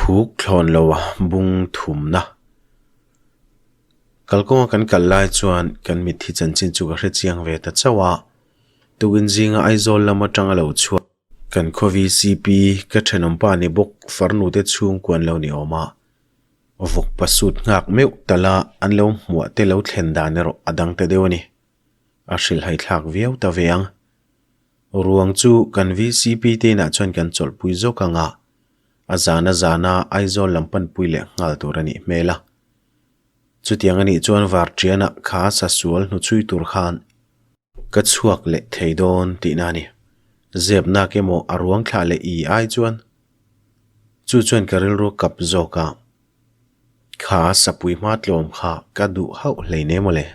Thuk thlawn lo a bung thumna. Kalkawnga kan kal lai chuan kan mitthi chanchin chu ka hre chiang ve ta chauh a, tukin zinga Aizawl lam atanga lo chhuak kan khaw VCP ka thenawmpa ni bawk farnu te chhungkua an lo ni awm a, vawk pasut nghak meuh tala an lo hmuah te lo thlen dan erawh a dang ta deuh a ni. A hrilhhai thlak viau ta ve ang. Ruang chu kan VCP te inah chuan kan chawlhpui zawk ang a, a zana zana Aizawl lam panpui leh nghal tur a nih hmel a. Chutiang a nih chuan Varṭianah kha sasual hnuchhui tur khan ka chhuak leh thei dawn tihna a ni. Zepnak emaw a ruang thlah leh i ai chuan chu chuan ka rilru kap zawk a, kha sapui hma tlawm kha ka duh hauh hleinem aw le.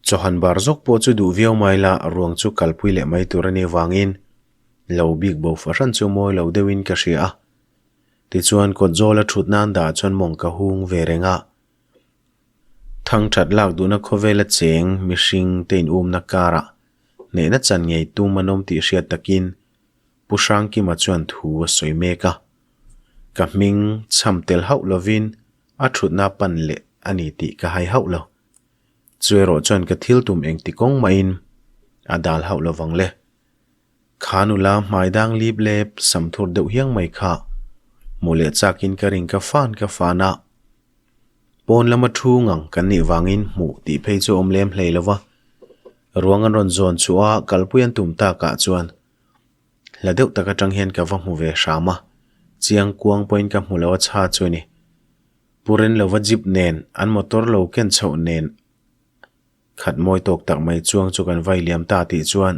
Chawhan bar zawk pawh chu duh viau mai la ruang chu kalpui leh mai tur a nih avangin lo bik bo fahran chu mawi lo deuhin ka hria a. Tichuan kawt zawla thut nan dah chuan mawng ka hung ve reng a. Thang that lak duhna khawvela cheng mihring te in umna karah hnehna chan ngei tum an awm tih hriat takin Pu Hrangkima chuan thu a sawi mek a. Ka hming chham tel hauh lovin a thutna pan leh a ni tih ka hai hauh lo. Chu erawh chuan ka thil tum engti kawng mahin a dal hauh lovang le. Kha nula hmai dang lip lep sam thur deuh hiang mai kha hmuh leh chakin ka ring ka fan ka fan a. Pawn lama thu ngang kan nih vangin hmuh tih phei chu awm lem hlei lo va. Ruang an rawn zawn chhuah a, kalpui an tum takah chuan hla deuh tak atang hian ka va hmu ve hram a, chiang kuang pawhin ka hmu lo a chha chu a ni. Pu Renlova jeep nen an motor lo ken chhoh nen khat mawi tawk tak mai chuang chu kan vai liam ta tih chuan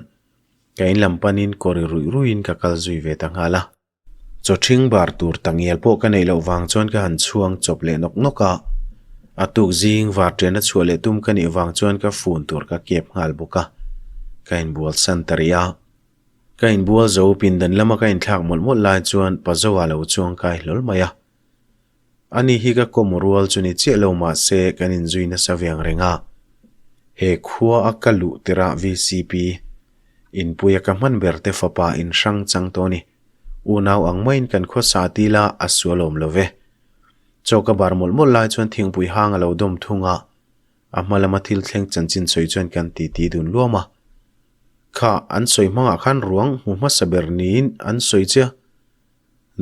ka in lam panin kawri ruih ruihin ka kal zui ve ta nghal a. Chaw ṭhing bar tur tangial pawh ka neih loh vang chuan ka han chhuang chawp leh nawk nawk a, a tuk zing var ṭian a chhuah leh tum ka nih vang chuan ka fun tur ka kep nghal bawk a, ka inbual san ta rih a. Ka inbual zo pindan lama ka inthlak mawlh mawlh lai chuan Pazoa lo chuang kai hlawl mai a. Ani hi ka kawm rual chu ni chiah lo mahse kan inzui nasa veng reng a. He khua a ka luh tirah VCP inpuia ka hman ber te fapa inhrang chang tawh a ni. Unau ang maiin kan khawsa tila a sual awm lo ve. Chaw ka bar mawlh mawlh lai chuan thingpui hang a lo dawm thung a, a hma lama thil thleng chanchin sawi chuan kan titi dun luam a. Kha an sawi hmangah khan ruang hmu hmasa ber niin an sawi che a.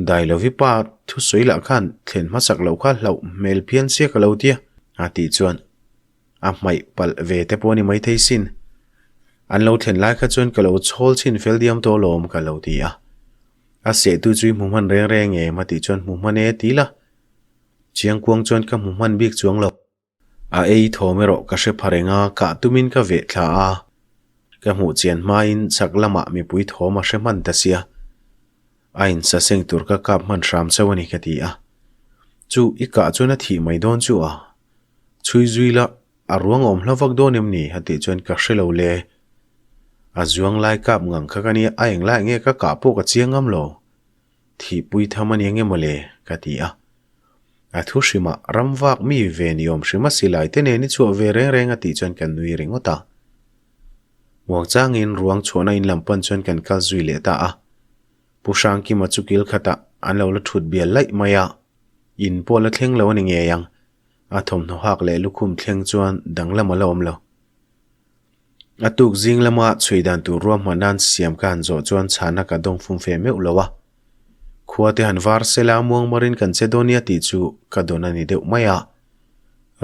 Dailovi pa thusawi lah khan thlen hmasak loh kha hlauh hmel phian sia ka lo tia a tih chuan a hmaih palh ve te pawh a ni maithei sin. An lo thlen lai kha chuan ka lo chhawl chhin fel diam tawh alawm ka lo ti a. A sehtu chu i hmu hman reng reng em a tih chuan hmu hman e ti la. Chiangkuang chuan ka hmu hman bik chuang lo. A ei thawm erawh ka hre pha reng a, kah tumin ka veh thla a. Ka hmuh chian hmain chhak lamah mipui thawm a hre hman ta sia. A insaseng tur ka kap hman hram chauh a ni ka ti a. Chu i kah chuan a thih mai dawn chu a. Chhui zui la, a ruang awm hla vak dawn em ni? a tih chuan ka hre lo le. A zuang lai kap ngang kha ka nia, a englai nge ka kah pawh ka chiang ngam lo. Thihpui tham a ni eng emaw le? ka ti a. A thu hrimah ram vak mi ve ni awm hrim a silai te nen i chhuah ve reng reng a tih chuan kan nui ringawt a. Muang changin ruang chhuahna in lam pan chuan kan kal zui leh ta a. Pu Hrangkima chu kil khatah an lo la thut bial laih mai a, in pawh la thleng lo a ni ngei ang. A thawmhnaw hak leh lukhum thleng chuan danglam a la awm lo. A tuk zing lama chhui dan tur ruahman nan siam ka han zawh chuan chhana ka dawng fum fe meuh lo a. Khua te han var sela muang marin kan che dawn nia tih chu ka dawn a ni deuh mai a.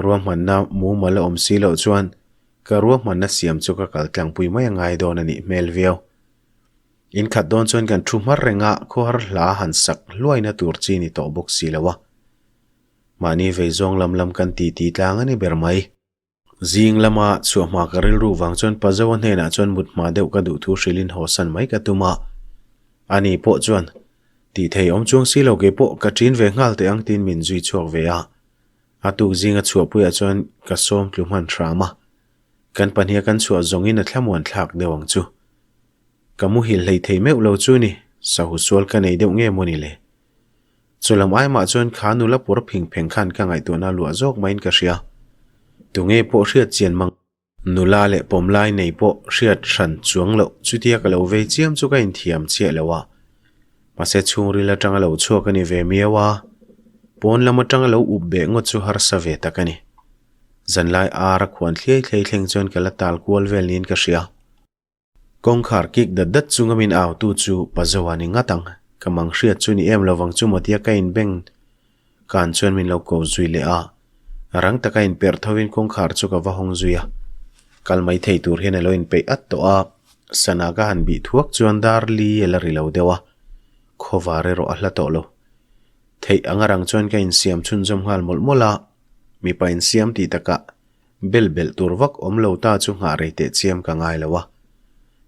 Ruahmanna mumal a awm si loh chuan ka ruahmanna siam chu ka kal tlangpui mai a ngai dawn a nih hmel viau. In khat dawn chuan kan thu hmar reng a, khawhar hla han sak hluaina tur chi ni tawh bawk si lo a. Mahni vei zawng lam lam kan titi tlang a ni ber mai. Zing lama chhuah hma ka rilru vang chuan Pazoa hnenah chuan mut hma deuh ka duh thu hrilhin haw san mai ka tum a. Ani pawh chuan, Tih thei awm chuang si lo kei pawh ka ṭin ve nghal teh ang tiin min zui chhuak ve a. A tuk zinga chhuahpuiah chuan ka sawm tlu hman hram a. Kan pahniha kan chhuah zawngin a thlamuan thlak deuh ang chu. Ka muhil hlei thei meuh lo chu ni, sahu sual ka nei deuh nge mawni le? Chu lam ai mah chuan kha nula pawr phing pheng khan ka ngaihtuahna luah zawk maiin ka hria. Tunge pawh hriat chian mang. Nula leh pawmlai nei pawh hriat hran chuang loh chutia ka lo vei chiam chu ka inthiam chiah lo a. Mahse chhungril atanga lo chhuak a ni ve miau a, pawn lam atanga lo up beh ngawt chu harsa ve tak a ni. Zanlai ar a khuan thliai thliai thleng chuan ka la tal kual vel niin ka hria. Kawngkhar kik dat dat chunga min au tu chu Pazoa ni ngat ang, ka mang hriat chu ni em lovang chu maw tia ka inbeng kan chuan min lo ko zui leh a. Rang taka inperh thovin kawngkhar chu ka va hawng zui a, kal mai thei tur hian a lo inpeih at tawh a, sana ka han bih thuak chuan dar li a la ri lo deuh a, khawvar erawh a hla tawh lo. Theih anga rang chuan ka insiam chhunzawm nghal mawlh mawlh a, mipa insiam tih takah Bel belh tur vak awm lo ta chu nghah rei teh chiam ka ngai lo a.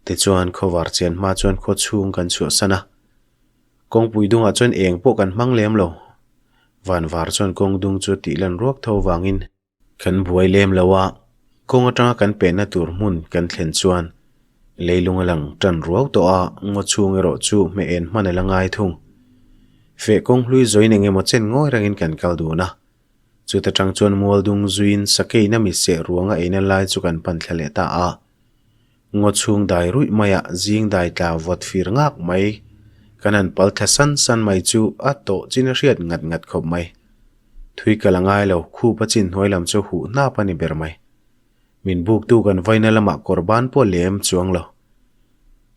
Tichuan khawvar chian hma chuan khaw chhung kan chhuahsan a. Kawngpui dungah chuan eng pawh kan hmang lem lo. Vanvar chuan kawng dung chu tih lan ruak tho vangin. Kan buai lem lo a, kawng atanga kan penna tur hmun kan thlen chuan leilung a lang tan ruau tawh a, ngaw chhung erawh chu hmeh en hman a la ngai thung. Feh kawng hlui zawiin eng emaw chen ngawi rengin kan kal dun a. Chuta tang chuan Mualdung zuiin sakeina mi seh ruanga eina lai chu kan pan thla leh ta a. Ngaw chhung dai ruih maiah zing dai tla vawt fir ngak mai kan han pal thla san san mai chu a tawh chin a hriat ngat ngat khawp mai. Thui kal a ngai lo, khup a chin hnuai lam chu huh hnap a ni ber mai. Min buktu kan vaina lamah kawr ban pawh lem chuang lo.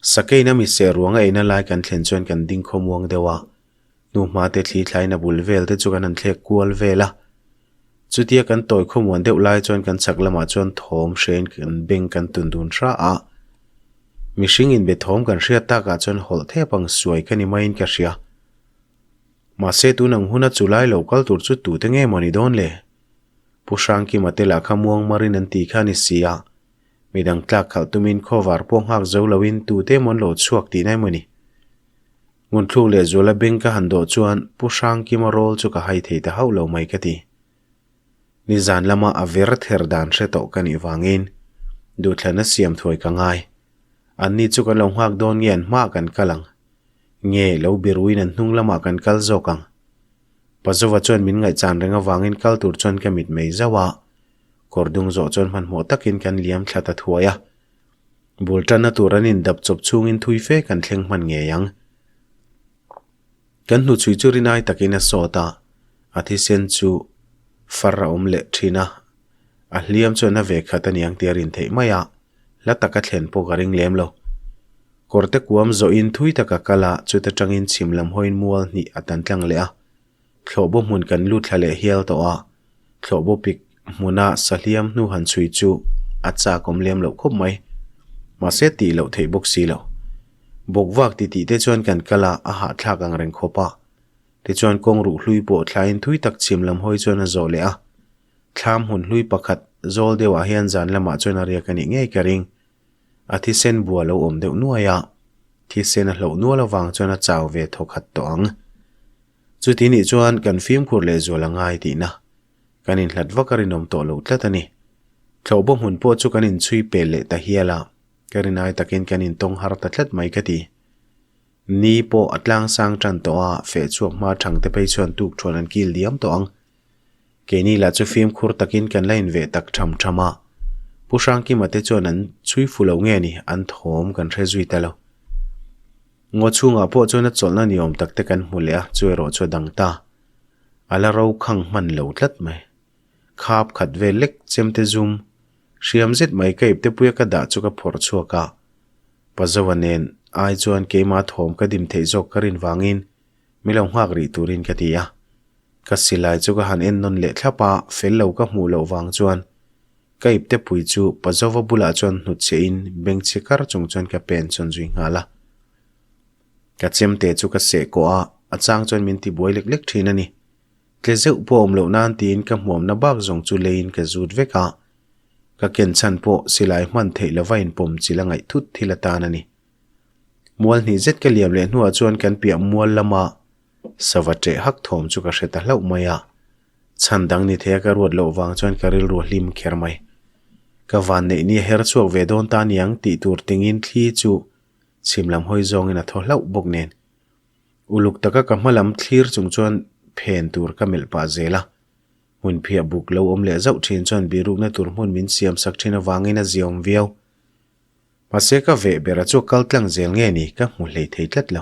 Sakeina mi seh ruanga eina lai kan thlen chuan kan ding khawmuang deuh a. Hnuhma te thli thlain a bul vel te chu kan han thlek kual vel a. Chutia kan tawi khawmuan deuh lai chuan kan chhak lamah chuan thawm hrein kan beng kan tun dun hra a. Mihring inbe thawm kan hriat takah chuan hawlh thep ang suai ka ni maiin ka hria. Mahse tun ang huna chu lai lo kal tur chu tute nge maw ni dawn le? Pu Hrangkima te lah kha muang marin an ti kha a ni si a. Midang tlak khalh tumin khawvar pawh nghak zo loin tute emaw an lo chhuak tihna emaw ni? Ngunthluk leh Zuala beng ka han dawh chuan Pu Hrangkima rawl chu ka hai thei ta hauh lo mai ka ti. Nizan lama a ver ther dan hre tawh ka nih vangin duhthlanna siam thuai ka ngai. Anni chu kan lo nghak dawn nge an hmaah kan kal ang? Nge lo biruin an hnung lamah kan kal zawk ang? Pazova chuan min ngaihchan reng avangin kal tur chuan ka mit mei zauh a, kawr dung zawh chuan hmanhmawh takin kan liam thla ta thuai a. Bul tanna tur an indap chawp chhungin thui fe kan thleng hman ngei ang. Kan hnuchhui chu rinai takin a sawt a, a thisen chu far a awm leh thin a, a hliam chuan a ve khat a niang tih a rin theih mai a, hla taka thlen pawh ka ring lem lo. Kawrte kuam zawhin thui taka kal a, chuta tangin chhim lam hawiin mual hnih a tan tlang leh a. Thlawhbaw hmun kan lut thla leh hial tawh a, thlawhbaw pik hmuna sahliam hnu han chhui chu a chak awm lem loh khawp mai. Mahse tih loh theih bawk si lo. Bawkvak ti tih te chuan kan kal a, a hahthlak ang reng khawp a. Tichuan kawng ruh hlui pawh thlain thui tak chhim lam hawi chuan a zawh leh a. Thlam hmun hlui pakhat zawl deuhah hian zan lamah chuan a riak a nih ngei ka ring. A thisen bua lo awm deuh nuai a, thisen a hloh nual avang chuan a chau ve thawkhat tawh ang. Chuti nih chuan kan fimkhur leh zual a ngai tihna. Kan inhlat vak a rinawm tawh lo tlat a ni. Thlawhbaw hmun pawh chu kan inchhui pel leh ta hial a, ka rinai takin kan intawng har ta tlat mai ka ti. Ni pawh a tlang sang tan tawh a, feh chhuak hma thang te phei chuan tuk thuan an kil diam tawh ang. Keini lah chu fimkhur takin kan la inveh tak tham tham a. Pu Hrangkima te chuan an chhui fu lo nge ni, an thawm kan hre zui ta lo. Ngaw chhungah pawh chuan a chawlhna ni awm tak te kan hmu leh a, chu erawh chu a dang ta. A la ro khang hman lo tlat mai. Khap khat vel lek chemte zum, hriam zet mai ka ipte puia ka dah chu ka phawrh chhuak a. Pazoa nen ai chuan keimah thawm ka dim theih zawk ka rin vangin mi lo nghak rih turin ka ti a. Ka silai chu ka han en nawn leh thlap a, fel lo ka hmuh loh vang chuan Ka ipte pui chu Pazova bulah chuan hnutchhe in bengchhe kar chung chuan ka pen chuan zui nghal a. Ka chemte chu ka seh kawh a, a chang chuan min ti buai lek lek thin a ni. Tle zeuh pawh awm loh nan tiin ka hmuamna bak zawng chu leiin ka zut vek a. Ka ken chhan pawh silai hman theih lova inpawm chil a ngaih thut thil atan a ni. Mual hnih zet ka liam leh hnuah chuan kan piah mual lama sava ṭeh hak thawm chu ka hre ta hlauh mai a. Chhan dang ni thei a ka ruat loh vang chuan ka rilru a hlim kher mai. Ka van neih ni a her chhuak ve dawn ta niang tih tur tingin thli chu chhim lam hawi zawngin a thaw hlauh bawk nen. Uluk taka ka hma lam thlir chung chuan phen tur ka melh pah zel a. Hmun phiah buk lo awm leh zauh thin chuan birukna tur hmun min siam sak thin avangin a ziaawm viau. Mahse ka veh ber a chu a kal tlang zel nge ni ka hmu hlei thei tlat lo.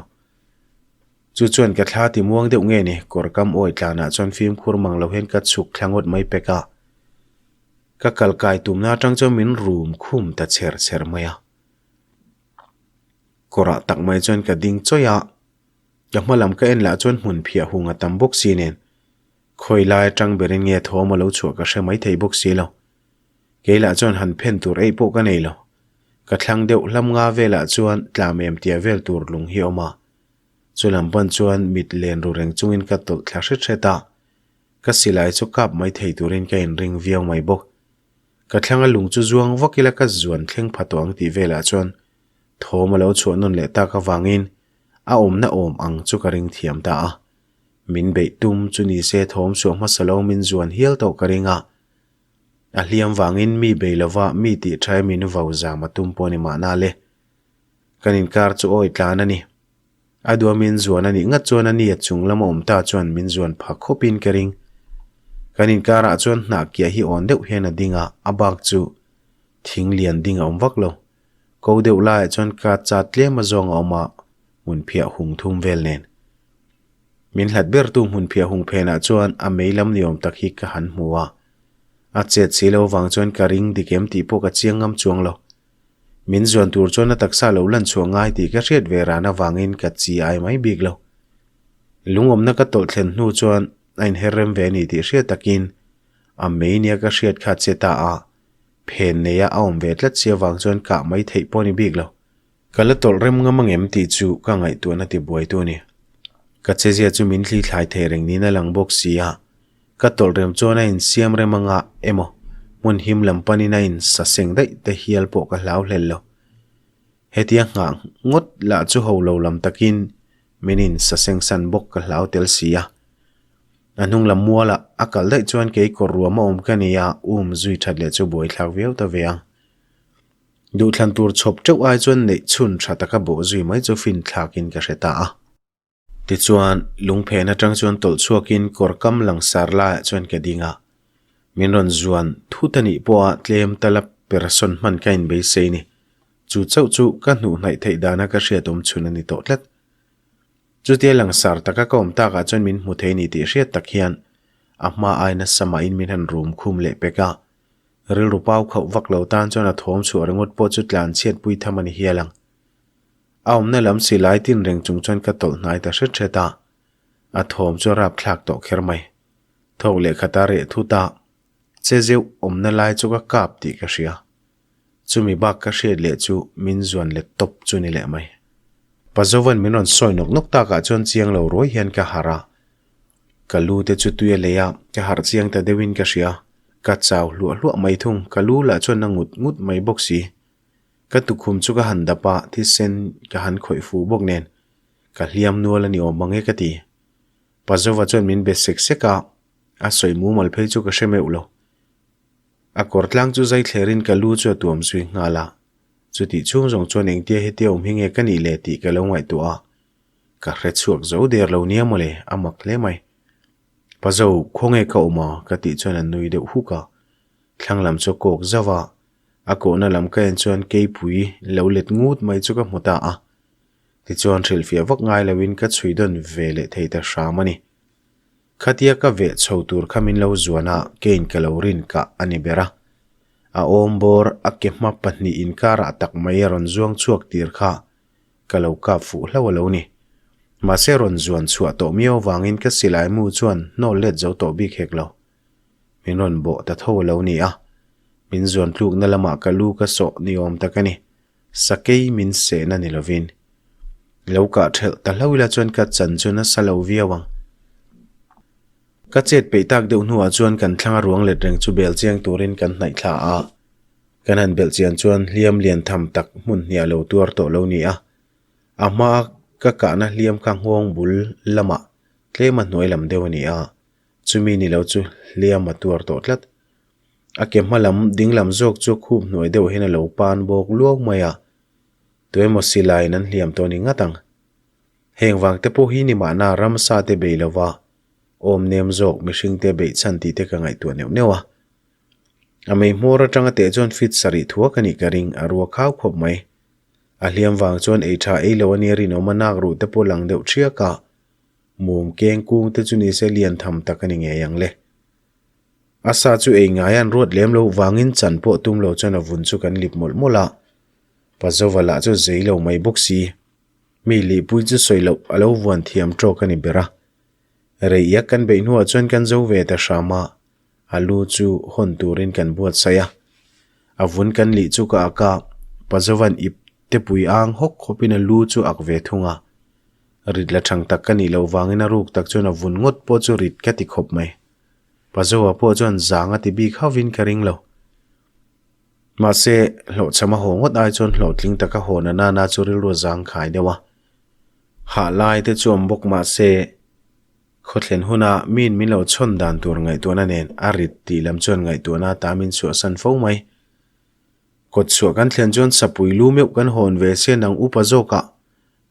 Chu chuan ka thla ti muang deuh nge ni, kawr kam awi tlanah chuan fimkhur mang lo hian ka chhuk thla ngawt mai pek a. Ka kal kai tumna atang chuan min rum khum ta chher chher mai a. Kawrah tak mai chuan ka ding chawih a, ka hma lam ka en lah chuan hmun phiah hung a tam bawk si nen khawi lai atang berin nge thawm a lo chhuah ka hre mai thei bawk si lo. Kei lah chuan han phen tur eih pawh ka nei lo. Ka thlang deuh hlam nga velah chuan tlam em tia vel tur lung hi a awm a. Chu lam pan chuan mit len ru reng chungin ka tawlh thla hret hret a. Ka silai chu kap mai thei turin ka inring viau mai bawk. Ka thlanga lung chu zuang vak ila ka zuan thleng pha tawh ang tih velah chuan thawm a lo chhuah nawn leh tak avangin a awmna awm ang chu ka ring thiam ta a. Min beih tum chu ni se thawm chhuah hmasa lo min zuan hial tawh ka ring a. A hliam vangin mi bei lova mi tih tha min vau zam a tum pawh ni mahna le. Kan inkar chu awi tlan a ni. A dua min zuan a nih ngat chuan a nia chung lama awm ta chuan min zuan pha khawpin ka ring. Kan inkarah chuan hnah kiah hi awn deuh hian a ding a, a bak chu thing lian ding a awm vak lo. Ko deuh laiah chuan ka chat tlem a zawng a awm a, hmun phiah hung thum vel nen. Min hlat bertu hmun phiah hung phenah chuan a mei lam ni awm tak hi ka han hmu a. A chet si lo vang chuan ka ring dik em tih pawh ka chiang ngam chuang lo. Min zuan tur chuan a taksa lo lan chhuah ngai tih ka hriat ve ran avangin ka chi ai mai bik lo. Lungawmna ka tawlh thlen hnu chuan a inher rem ve a ni tih hriat takin a mei nia ka hriat kha che ta a, phen neia a awm ve tlat si avang chuan kah mai theih pawh a ni bik lo. Ka la tawlh rem ngam angem tih chu ka ngaihtuahna ti buaitu a ni. Ka chezia chu min thli thlai thei reng niin a lang bawk si a, ka tawlh rem chuan a insiam rem anga emaw hmun him lam panin a insa seng daih te hial pawh ka hlau hlel lo. Hetia nghah ngawt lah chu ho lo lam takin min insa seng san bawk ka hlau tel si a. A hnung lam mualah a kal daih chuan kei kawr ruam a awm ka ni a, um zui that leh chu buaithlak viau ta ve ang. Duhthlan tur chhawp teuh ai chuan neih chhun tha taka bawh zui mai chu fin thlakin ka hre ta a. Tichuan, lungphen atang chuan tawlh chhuakin kawr kam langsar laiah chuan ka ding a. Min rawn zuan thut a nih pawha tlem tala persawn hman ka inbeisei ni. Chu chauh chu ka hnuh hnaih theih dana ka hriat awm chhun a ni tawh tlat. Chutia langsar taka ka awm takah chuan min hmu thei ni tih hriat tak hian a hma ai nasa mahin min han rum khum leh pek a. Rilru pau khauh vak lo tan chuan a thawm chhuah ringawt pawh chu tlan chhiat pui tham a ni hial ang. A awmna lam silai tin reng chung chuan ka tawlh hnai ta hret hret a, a thawm chu a rap thlak tawh kher mai. Thawk leh khata reh thut a, che zeuh awmna lai chu ka kap tih ka hria. Chumi bak ka hriat leh chu min zuan let tawp chu ni leh mai. Pazovan min rawn sawi nawk nawk takah chuan chiang lo ruai hian ka harh a, Ka lu te chu tui a lei a, ka harh chiang ta deuhin ka hria. Ka chau hluah hluah mai thung, ka lu lah chuan a ngut ngut mai bawk si. Ka tukhum chu ka han dap a, thisen ka han khawih fuh bawk nen, ka hliam nual a ni awm ang e ka ti. Pazova chuan min be sek sek a, a sawi mumal phei chu ka hre meuh lo. A kawr tlang chu zai thlerin ka lu chu a tuam zui nghal a, chutih chhung zawng chuan engtia hetia awm hi nge ka nih le tih ka lo ngaihtuah a, Ka hre chhuak zo der lo nia mawle, a mak hle mai. Pazo, khawnge ka awm a? ka tih chuan a nui deuh huk a. Thlang lam chu a kawk zauh a, a kawhna lam ka en chuan keipui lo let ngut mai chu ka hmu ta a. Tichuan hrilhfiah vak ngai loin ka chhui dawn ve leh thei ta hram a ni. Khatia ka veh chho tur kha min lo zuan a, kein ka lo rin kah a ni ber a. A awm bawr a ke hma pahnih inkarah tak mai a rawn zuang chhuak tir kha Ka lo kap fuh hlauh a lo ni. Mahse rawn zuan chhuah tawh miau avangin ka silai mu chuan hnawl let zo tawh bik hek lo. Min rawn bawh ta tho a lo ni a. Min zuan tlukna lamah ka lu ka sawh ni awm tak a ni. Sakei min sehna ni lovin. Lo kah thelh ta hlauh ila chuan ka chan chu nasa lo viau ang. Ka chet peih tak deuh hnuah chuan kan thlang a ruang let reng chu bel chiang turin kan hnaih thla a. Kan han belh chian chuan hliam lian tham tak hmun hniah lo tuar tawh lo ni a. A hmaa ka kahna hliam kha nghawng bul lamah tlem a hnuai lam deuh a ni a, chumi ni lo chu hliam a tuar tawh tlat. A ke hma lam ding lam zawk chu khup hnuai deuh hian a lo pan bawk luau mai a, tuemaw silaiin an hliam tawh ni ngat ang. Heng vang te pawh hi ni mahna ramsa te bei lova awm nem zawk mihring te beih chhan tih te ka ngaihtuah neuh neuh a. A mei hmawr atanga teh chuan fit sarih thuak a nih ka ring, a rua khau khawp mai. A hliam vang chuan ei tha ei lo a nia rinawm a nak ruh te pawh lang deuh thiak a. Mum keng kung te chu nise lian tham tak a ni ngei ang le. A sa chu ei ngai an ruat lem loh vangin chan pawh tum lo chuan a vun chu kan lip mawlh mawlh a. Pazova lah chu zei lo mai bawk si. Mi lihpui chu sawi loh a lo vuan thiam tawk a ni ber a. Rei iak kan beih hnuah chuan kan zo ve ta hram a, a lu chu hawn turin kan buatsaih a. A vun kan lih chu ka ak a, Pazovan ip te pui ang hawk khawpin a lu chu ak ve thung a. Rit la thang tak ka nih loh vangin a ruk tak chuan a vun ngawt pawh chu rit ka ti khawp mai. Pazoa pawh chuan zang a ti bik hauhin ka ring lo. Mahse, hlawhchham a haw ngawt ai chuan hlawhtling taka haw na nana chu rilru a zang khai deuh a. Hah lai te chu awm bawk mahse, khawthlen huna miin min lo chhawn dan tur ngaihtuahna nen a rit tih lam chuan ngaihtuahna ata min chhuahsan fo mai. Kawt chhuah kan thlen chuan sapui lu meuh kan hawn ve sia nang upa zawkah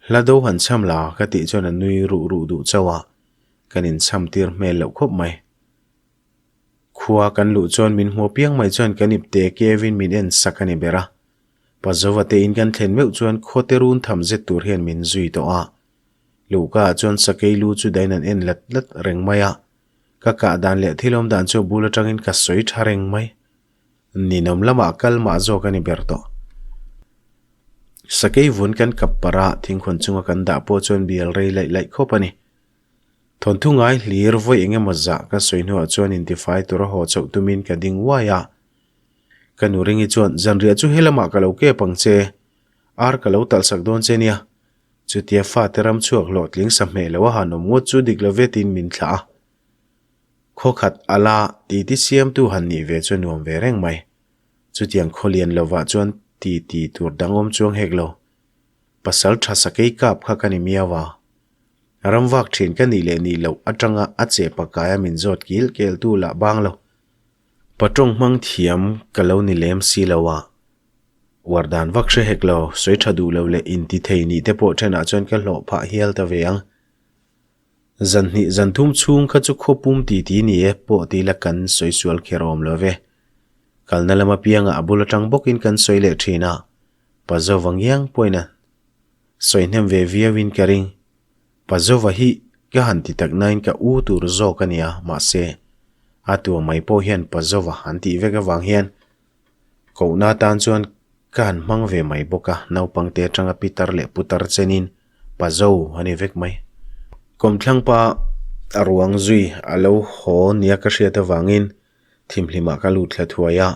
hla do han chham la ka tih chuan a nui ruh ruh duh chauh a, kan inchham tir hmel loh khawp mai. Khua kan luh chuan min hmu piang mai chuan kan ipte kevin min en sak a ni ber a. Pazova te in kan thlen meuh chuan khawte run tham zet tur hian min zui tawh a. Luhka ah chuan sakei lu chu dain an en lat lat reng mai a. Ka kah dan leh thil awm dan chu a bul atangin ka sawi tha reng mai. Ninawm lamah kal mah zawk a ni ber tawh. Sakei vun kan kap parh a, thingkhawn chunga kan dah pawh chuan bial rei laih laih khawp a ni. Thawnthu ngai hlir vawi eng emaw zah ka sawi hnuah chuan intifai tura haw chauh tumin ka ding uai a. Ka nu Ringi chuan, Zanriah chu helamah ka lo kep ang che, ar ka lo talhsak dawn che nia. Chutia fate ram chhuak hlawhtling sa hmeh lo a han awm ngawt chu dik lo vetin min thlah a. Khaw khat a la titi siamtu han nih ve chu nuam ve reng mai. Chutiang khaw lian lovah chuan titi tur dang awm chuang hek lo. Pasal tha sakei kap kha ka ni miau a. Ram vak thin ka nih leh nih loh atanga a che pakaia min zawt kil kel tu lah bang lo. Patawng hmang thiam ka lo ni lem si lo a. Uar dan vak hre hek lo, sawi tha duh lo leh inti thei nih te pawh thenah chuan ka hlawh phah hial ta ve ang. Zan hnih zan thum chhung kha chu khaw pum ti ti ni e pawh ti la kan sawi sual kher awm lo ve. Kalna lam apiangah a bul atang bawkin kan sawi leh thin a, Pazova ngiang pawhin a sawi hnem ve viauin ka ring. Pazova hi ka han ti tak nain ka u tur zawk a nia, mahse a tua mai pawh hian Pazova an tih vek avang hian Kohna atan chuan ka han hmang ve mai bawk a, naupangte atanga pitar leh putar chenin Pazo a ni vek mai. Kawmthlang pa a ruang zui a lo haw nia ka hriat avangin thimhlimah ka lut thla thuai a,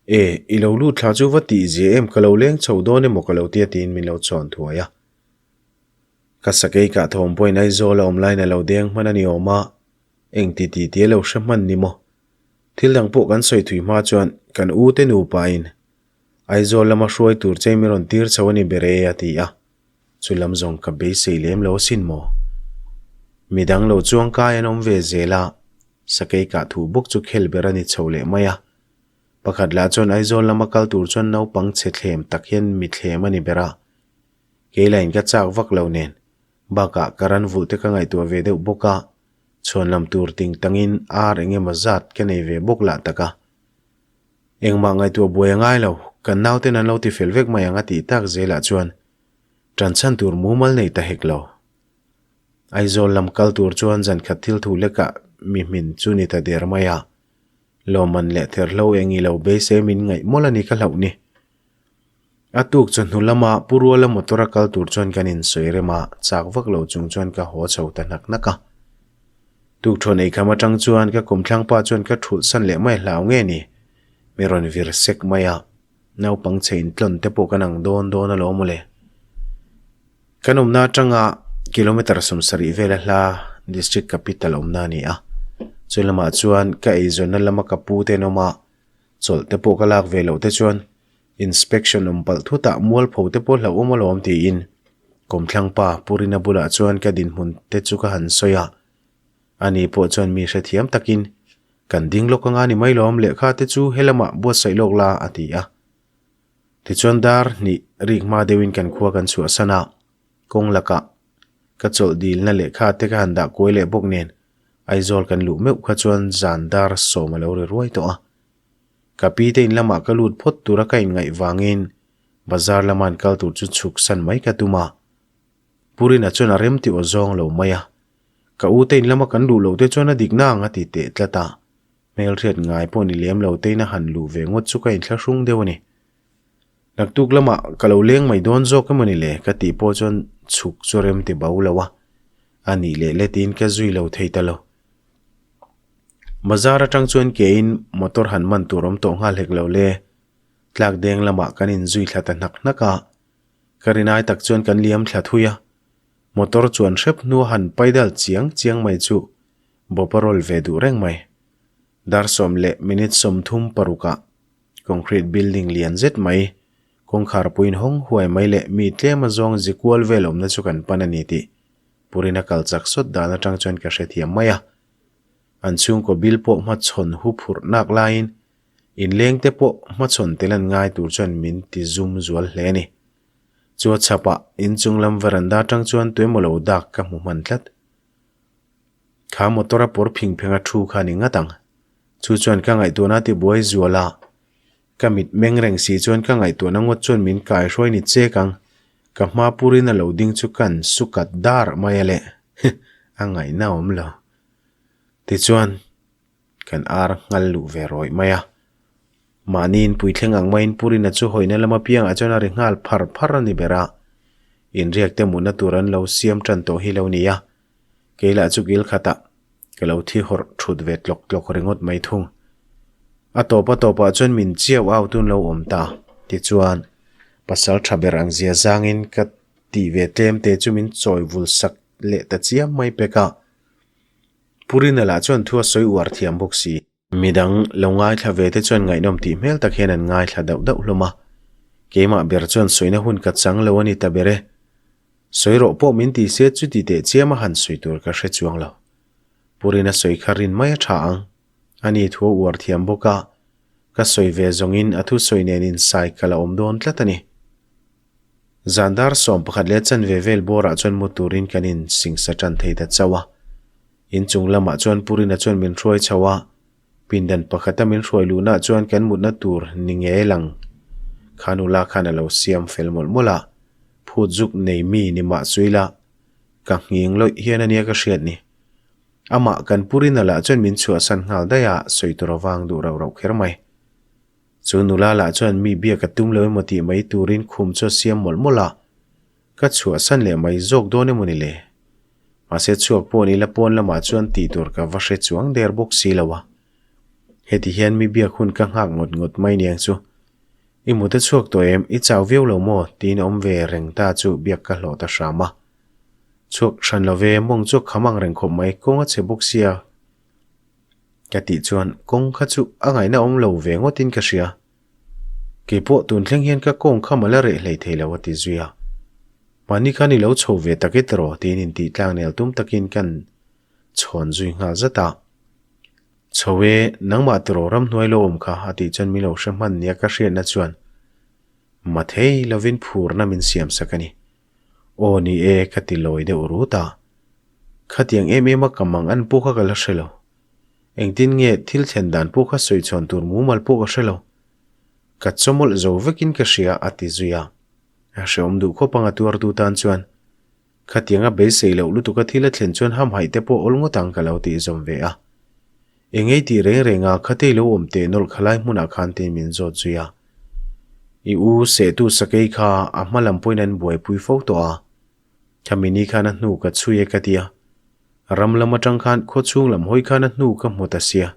E, i lo lut thla chu va tih zia em ka lo leng chho dawn emaw ka lo tia tiin min lo chhawn thuai a. Ka sakei kah thawm pawhin Aizawl a awm laiin a lo deng hman a ni awm a, eng ti ti tia lo hre hman ni maw? Thil dang pawh kan sawi thui hma chuan kan u te nupa in Aizawl lama hruai tur che min rawn tir chho a ni ber e a ti a, chu lam zawng ka beisei lem lo asin maw? Midang lo chuang kai an awm ve zel a, sakei kah thu bawk chu khel ber a ni chho leh mai a. Pakhat lah chuan Aizawl lama kal tur chuan naupang chhe thlem tak hian mi thlem a ni ber a, kei lahin ka chak vak lo nen bakah ka ran vulh te ka ngaihtuah ve deuh bawk a, Chhuanlam tur ting tangin ar eng emaw zat ka nei ve bawk lah tak a. Engmah ngaihtuah buai a ngai lo, kan nauten an lo ti fel vek mai ang a tih tak zelah chuan ṭan chhan tur mumal nei ta hek lo. Aizawl lam kal tur chuan zan khat thil thu lekah mi hmin chu ni ta der mai a, lawmman leh therhlo eng i lo beisei min ngaih mawlh a ni ka hlauh ni. A tuk chawhnu lama Pu Ruala motor a kal tur chuan kan insawi rem a, chak vak lo chung chuan ka haw chho ta hnak hnak a. Tukṭhawn eikham atang chuan ka kumthlang pa chuan ka thulh san leh mai hlau nge ni? Mi rawn vir sek mai a, naupang chhe intlawn te pawh kan ang dawn dawn alawm mawle. Kan awmna atanga kilometer 70 vela hla district capital awmna a ni a, chu lamah chuan ka eizawnna lama ka pu te an awm a, Chawlh te pawh ka lak ve loh te chuan inspection awm palh thutah mualpho te pawh hlauhawm alawm tiin kawmthlang pa Pu Rina bulah chuan ka dinhmun te chu ka han sawi a. Ani pawh chuan mi hrethiam takin kan ding lawk anga ni mai lawm lehkha te chu helamah buatsaih lawk la a ti a. Tichuan dar hnih rik hma deuhin kan khua kan chhuahsan a, kawng lakah ka chawlh dilna lehkha te ka han dah kuai leh bawk nen Aizawl kan luh meuh kha chuan zan dar sawm a lo ri ruai tawh a. Ka pi te in lamah ka lut phawt tura ka inngaih vangin bazar lama an kal tur chu chhuk san mai ka tum a. Purina chuan a rem tih aw zawng lo mai a. Ka u te in lama kan luh loh te chuan a dik na ang a ti teh tlat a. Hmelhriat ngai pawh ni lem lo tein a han luh ve ngawt chu ka inthlahrung deuh a ni. Naktuk lamah ka lo leng mai dawn zawk emaw ni le ka tih pawh chuan chhuk chu rem ti bo lo a, a nih leh letin ka zui lo thei ta lo. Bazar atang chuan kein motor han man tur awm tawh nghal hek lo le. Tlak deng lamah kan inzui thla ta hnak hnak a, ka rinai tak chuan kan liam thla thui a. Motor chuan hrep hnua han paidal chiang chiang mai chu bawp a rawl ve duh reng mai. Dar 10 leh minute 36 ah concrete building lian zet mai, kawngkhar puiin hawng huai mai leh mi tlem a zawng zi kual vel awmna chu kan pan a ni tih Purin a kal chak sawt dan atang chuan ka hrethiam mai a. An chhungkaw bil pawh hmachhawn hu phurh nak laiin inleng te pawh hmachhawn tel an ngai tur chuan min ti zum zual hle a ni. Chu a chhapah inchung lam veranda atang chuan tuemaw lo dak ka hmu hman tlat. Kha motor a pawr phing pheng a thu kha ni ngat ang. Chu chuan ka ngaihtuahna a tibuai zual a. Ka mit meng reng si chuan ka ngaihtuahna ngawt chuan min kai hruai ni chek ang. Ka hma purin a lo ding chu kan su kat dar mai a le. A ngaihna awm lo. Tichuan, kan ar nghal luh ve rawih mai a. Mahniin puithleng ang maiin Purina chu hawina lam apiangah chuan a ri nghal phar phar a ni ber a. Inriak te mutna tur an lo siam tan tawh hi lo ni a. Kei lah chu kil khatah ka lo thi hawrh thut ve tlawk tlawk ringawt mai thung. A tawp a tawpah chuan min chiau au tun lo awm ta. Tichuan, pasal tha ber ang zia zangin ka tih ve tlem te chu min chawi vul sak leh ta chiam mai pek a. Purina lah chuan thu a sawi uar thiam bawk si. Midang lo ngaithla ve te chuan ngaihnawm tih hmel tak hian an ngaithla dauh dauh hlawm a. Keimah ber chuan sawina hun ka chang lo a ni ta ber e. Sawi rawh pawh min ti se chuti teh chiam a han sawi tur ka hre chuang lo. Purina sawi kha rin mai a tha ang. Ani thu a uar thiam bawk a, ka sawi ve zawngin a thusawi nen insai ka la awm dawn tlat a ni. Zan dar 11 leh chanve vel bawrah chuan mu turin kan in singsa tan thei ta chauh a. Inchung lamah chuan Purina chuan min hruai chho a, pindan pakhata min hruai luhnaah chuan kan mutna tur ni ngei lang kha nula khan a lo siam fel mawlh mawlh a, phut zuk nei mi ni mah chu ila ka nghing lawih hian ania ka hriat ni. Amah kan Purina lah chuan min chhuahsan nghal daih a, sawi tur avang duh rauh rauh kher mai. Chu nula lah chuan mi biak a tum lo emaw tih mai turin khum chu a siam mawlh mawlh a, ka chhuahsan leh mai zawk dawn emaw ni le? Mahse chhuak pawh ni la pawn lamah chuan tih tur ka va hre chuang der bawk si lo a. Heti hian mi biak hun ka nghak ngawt ngawt mai niang chu. I mut a chhuak tawh em? I chau viau lo maw? tiin awm ve reng ta chu biak ka hlawh ta hram a. Chhuak hran lo ve, mawng chu a kham ang reng khawp mai, kawng a chhe bawk sia. Ka tih chuan kawng kha chu a ngaihna awm lo ve ngawtin ka hria. Kei pawh tun thleng hian ka kawng kha mal a reh hlei thei lo a ti zui a. Mahni khan i lo chho ve tak e tiraw tiin intih tlang nel tum takin kan chhawn zui nghal zat a. Chho e, nangmah tiraw ramhnuai lo awm kha a tih chuan min lo hre hman nia ka hriatna chuan ma thei lovin phurna min siam sak a ni. Aw ni e ka ti lawi deuh rut a. Khatiang em em a ka mang an pawh kha ka la hre lo. Engtin nge thil thlen dan pawh kha sawi chhawn tur mumal pawh ka hre lo. Ka chawmawlh zo vekin ka hria a ti zui a. A hreawm duh khawp ang a tuartu tan chuan. Khatiang a beisei loh lutuk a thil a thlen chuan hamhaih te pawh awl ngawt ang ka lo tih zawm ve a. Engei tih reng reng a khatei lo awm teh nawlh khalai hmunah khan tiin min zawt zui a. I u sehtu sakei kha a hma lam pawhin an buaipui fo tawh a. Khami ni khan a hnu ka chhui e ka ti a. Ram lam atang khan khaw chhung lam hawi khan a hnu ka hmu ta sia.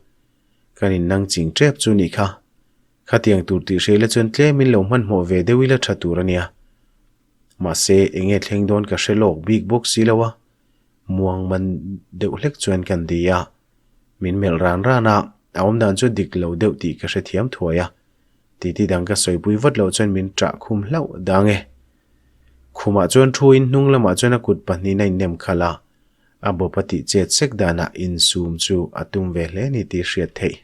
Kan in nang ching tep chu nih kha. Khatiang tur tih hriaila chuan tlemin lo hmanhmawh ve deuh ila tha tur a nia. Mahse enge thleng dawn ka hre lawk bik bawk si lo a. Muang man deuh hlek chuan kan di a. Min melh ran ran a, a awm dan chu dik lo deuh tih ka hrethiam thuai a. Titi dang ka sawipui vat loh chuan min ṭah khum hlauh dang e. Khumah chuan thuin hnung lamah chuan a kut pahnihin a innem khalh a, a bawp a tih chet sek danah insum chu a tum ve hle ni tih hriat theih.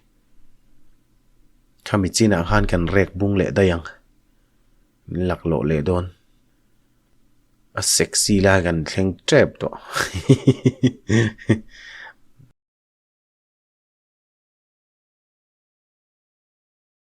Khami chinah khan kan rek bung leh daih ang. Min laklawh leh dawn. A sexy lai kan thleng tep tawh.